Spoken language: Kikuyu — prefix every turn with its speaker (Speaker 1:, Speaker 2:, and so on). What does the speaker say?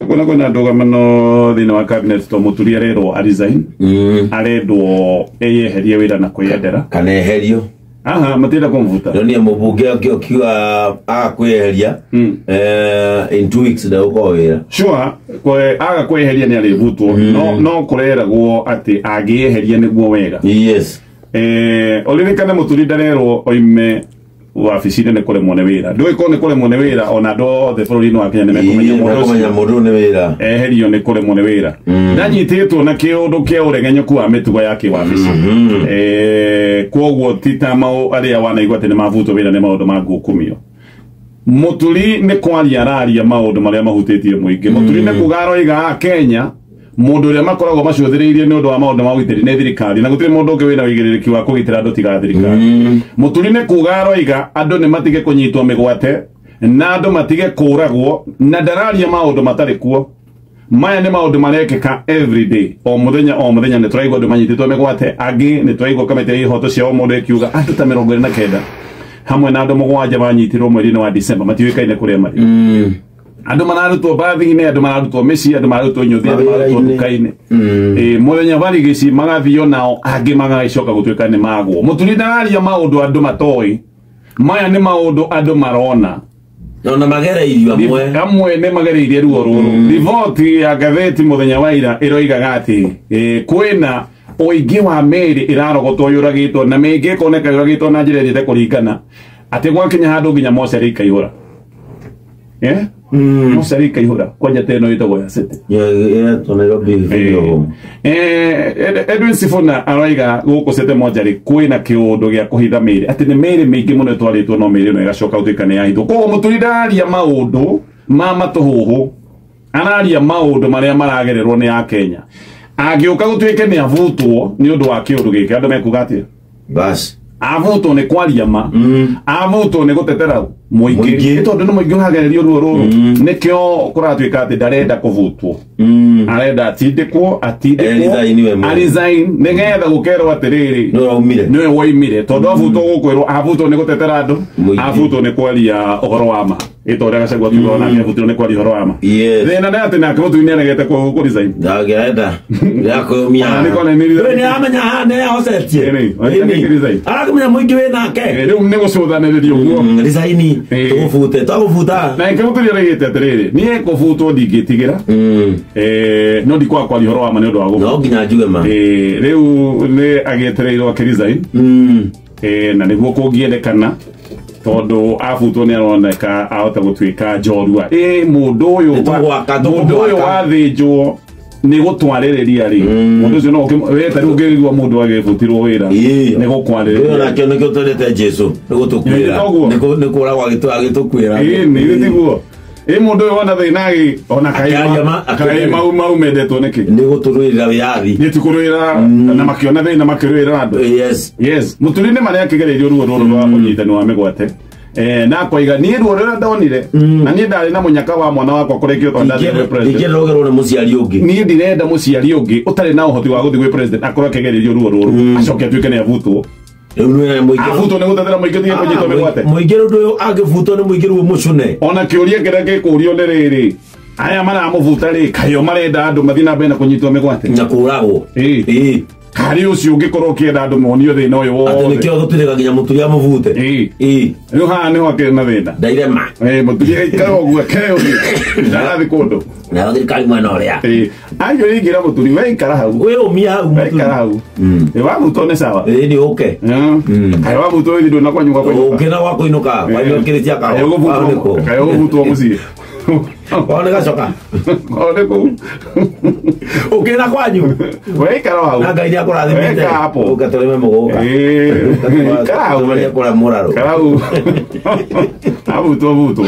Speaker 1: Kuna kwina ndũgamano thĩinĩ wa cabinet to Mũturi arerwo a resign, arendwo eyeherie wĩra na kwĩyendera
Speaker 2: kana eherio.
Speaker 1: Aha, matienda kũmvuta.
Speaker 2: Ndonire mũmbunge akiuga aga kwĩyeheria in 2 weeks ndegũkorwo wĩra.
Speaker 1: Sure, kwe aga kweheria nĩ arĩvutwo, no kũreragwo atĩ angĩyeheria nĩguo wega.
Speaker 2: Yes.
Speaker 1: Ũririkane Mũturi ndarerwo oime wabici-inĩ nĩ kũremwo nĩ wĩra. Ndũĩ korwo nĩ kũremwo nĩ wĩra, ona andũ othe bũrũri-inĩ wa Kenya nĩ mekũmenya mũndũ
Speaker 2: ũcio. Mũndũ nĩ wĩra.
Speaker 1: Eherio nĩ kũremwo nĩ wĩra. Ndanyitĩtwo na kĩũndũ kĩa ũregenyũku wa mĩtugo ya kĩwabici. Kwoguo ti ta arĩa wanaigua atĩ nĩ mavutwo wĩra nĩ maũndũ ma ngukumio. Mũturi nĩ kwaria araria maũndũ marĩa mahutĩtie mũingĩ. Mũturi nĩ kuga aroiga Kenya mũndũ ũrĩa makoragwo macũthĩrĩirie nĩ ũndũ wa maũndũ ma ũgitĩri nĩ thirikari, na gũtirĩ mũndũ ũngĩ wĩna ũigĩrĩrĩki wa kũgitĩra andũ tiga thirikari. Mũturi nĩ kuga aroiga andũ nĩ matige kũnyitwo mĩgwate na andũ matige kũragwo, na ndararia maũndũ matarĩ kuo. Maya nĩ maũndũ marekĩka every day, o mũthenya o mũthenya. Nĩ tũraigua andũ manyitĩtwo mĩgwate, angĩ nĩ tũraigua kamĩtĩ ya ihoto cia ũmũndũ ĩkiuga andũ ta 29 hamwe na andũ 7 manyitirwo mweri-inĩ wa December, matiũĩkaine kũrĩa marĩ. Andũ mararutwo mbathi-inĩ, andũ mararutwo mĩciĩ, andũ mararutwo nyũthi, andũ mararutwo nduka-inĩ. Mũthenya barigici magathio nao, angĩ magagĩcoka gũtuĩka nĩ magwo. Mũturi ndararia maũndũ andũ matoĩ. Maya nĩ maũndũ andũ marona.
Speaker 2: Na magereirio amwe.
Speaker 1: Amwe nĩ magereirie ruo rũrũ. Riboti ya ngathĩti mũthenya wa ira ĩroigaga atĩ kwĩna ũingĩ wa mĩĩrĩ ĩrarogotwo yũragĩtwo, na mĩingĩ ĩkoneka yũragĩtwo na njĩra ĩthiĩte kũringana atĩ gwakinya handũ nginya mocarĩ ikaihũra. Mocarĩ ikaihũra kwanja ta ĩno ĩtagwo ya City. Edwin Sifuna aroiga gũkũ City mocarĩ kwĩna kĩũndũ gĩa kũhitha mĩĩrĩ, atĩ nĩ mĩĩrĩ mĩingĩ mũno ĩtwarĩtwo, no mĩĩrĩ ĩno ĩgacoka gũtuĩka nĩ yahithwo. Koguo Mũturi ndararia maũndũ ma matũhũhũ, araria maũndũ marĩa maragererwo nĩ Akenya. Angĩũka gũtuĩke nĩ avutwo nĩ ũndũ wa kĩũndũ gĩkĩ, andũ mekuga atĩa?
Speaker 2: Bas.
Speaker 1: Avutwo nĩ kwaria ma, avutwo nĩ gũtetera mũingĩ, tondũ nĩ mũingĩ ũragererio ruo rũrũ. Nĩkĩo kũratuĩka atĩ ndarenda kũvutwo, arenda atindĩkwo, aresign nĩgetha gũkerwo atĩrĩrĩ nĩwe woimire, tondũ avutwo gũkwĩrwo avutwo nĩ gũtetera andũ, avutwo nĩ kwaria ũhoro wa ma. Ĩta ũrĩa Gachagua akiuga onake avutirwo nĩ kwaria ũhoro wa ma. Thĩna nĩ atĩ nake Mũturi nĩaregete kũ resign.
Speaker 2: Ndangĩenda. Nĩakũyũmia. Nĩ amenya haha nĩ ahocetie. Arakĩmenya mũingĩ wĩ nake.
Speaker 1: Rĩu nĩ gũcũthanĩrĩria ũguo.
Speaker 2: Resign tũgũbute, twagũbuta.
Speaker 1: Na ĩngĩ Mũturi aregete atĩrĩrĩ, niĩ kũbutwo ndingĩtigĩra. No ndikwaga kwaria ũhoro wa ma nĩ ũndũ wa gũbutwo.
Speaker 2: No nginya njuge ma.
Speaker 1: Rĩu nĩ agĩetereirwo akĩresign. Na nĩguo kũngĩendekana, tondũ abutwo nĩ aroneka ahota gũtuĩka njorua. Mũndũ ũyũ wathĩnjwo nĩ gũtwarĩrĩria rĩ, mũndũ ũcio no we ta rĩu ũngĩigua mũndũ agĩbutirwo wĩra nĩ gũkwarĩrĩria.
Speaker 2: Nakĩo nĩkĩo twendete Jesũ, nĩ gũtũkuĩra, nĩ kũragwo agĩtũkuĩra.
Speaker 1: Nĩ tiguo. Mũndũ ũyũ wona thĩna ĩ, ona kaĩ mau mau mendetwo nĩkĩ?
Speaker 2: Nĩ gũtũrũĩrĩra wĩyathi.
Speaker 1: Nĩ tũkũrũĩra na makĩona thĩna makĩrũĩra andũ.
Speaker 2: Yes.
Speaker 1: Yes. Mũturi nĩ marĩa akĩgereirio ruo rũrũ rwa ũnyitani wa mĩgwate. Na koiga niĩ ruo rũrĩa ndonire, na niĩ ndarĩ na mũnyaka wa mwana wakwa kũrekio tondũ ndathiĩ gwĩ president.
Speaker 2: Ndingĩenda rũgerwo nĩ mũciari ũngĩ.
Speaker 1: Niĩ ndirenda mũciari ũngĩ ũtarĩ na ũhoti wa gũthiĩ gwĩ president akorwo akĩgereirio ruo rũrũ, acoke atuĩke nĩ avutwo. Avutwo nĩ gũtetera mũingĩ tige kũnyitwo mĩgwate.
Speaker 2: Mũingĩ ũndũ ũyũ angĩbutwo nĩ mũingĩ rĩu mũcune.
Speaker 1: Ona kĩũria kĩrĩa gĩkũrio nĩ rĩrĩ, aya maramũbuta rĩ, kaĩ o marenda andũ mathiĩ na mbere na kũnyitwo mĩgwate
Speaker 2: na kũragwo.
Speaker 1: Harĩ ũcio ũngĩkorwo ũkĩenda andũ monio thĩna ũyũ wothe.
Speaker 2: Atĩ nĩkĩo gũtuĩka nginya Mũturi amũbute.
Speaker 1: Rĩu haha nĩho akĩrĩ na thĩna.
Speaker 2: Ndairema.
Speaker 1: Mũturi aikare ũguo akere ũguo. Ndarathiĩ kũndũ.
Speaker 2: Nayo thirikari mwena ũrĩa.
Speaker 1: Angĩ ũingĩra Mũturi, we ikara hau.
Speaker 2: Wĩyũmie hau Mũturi.
Speaker 1: Ikara hau. Wabutwo nĩ sawa.
Speaker 2: Nĩ ũke.
Speaker 1: Kaĩ wabutwo ũthiĩ ndũna kwanyu gwa kũinũka.
Speaker 2: Ũke na gwa kũinũka, kwanyu kĩrĩ cia kaũ.
Speaker 1: Kaĩ ũgũbutwo mũciĩ.
Speaker 2: Kwao nĩ gacoka.
Speaker 1: Kwao nĩ kũu.
Speaker 2: Ũkĩ na kwanyu.
Speaker 1: We ikara hau.
Speaker 2: Na Ngai nĩakũrathimĩte.
Speaker 1: Weka hapo.
Speaker 2: Ũka tũrĩme mũgũnda.
Speaker 1: Ikara hau.
Speaker 2: Nĩakũra mũrarũ.
Speaker 1: Ikara hau. Abutwo butwo.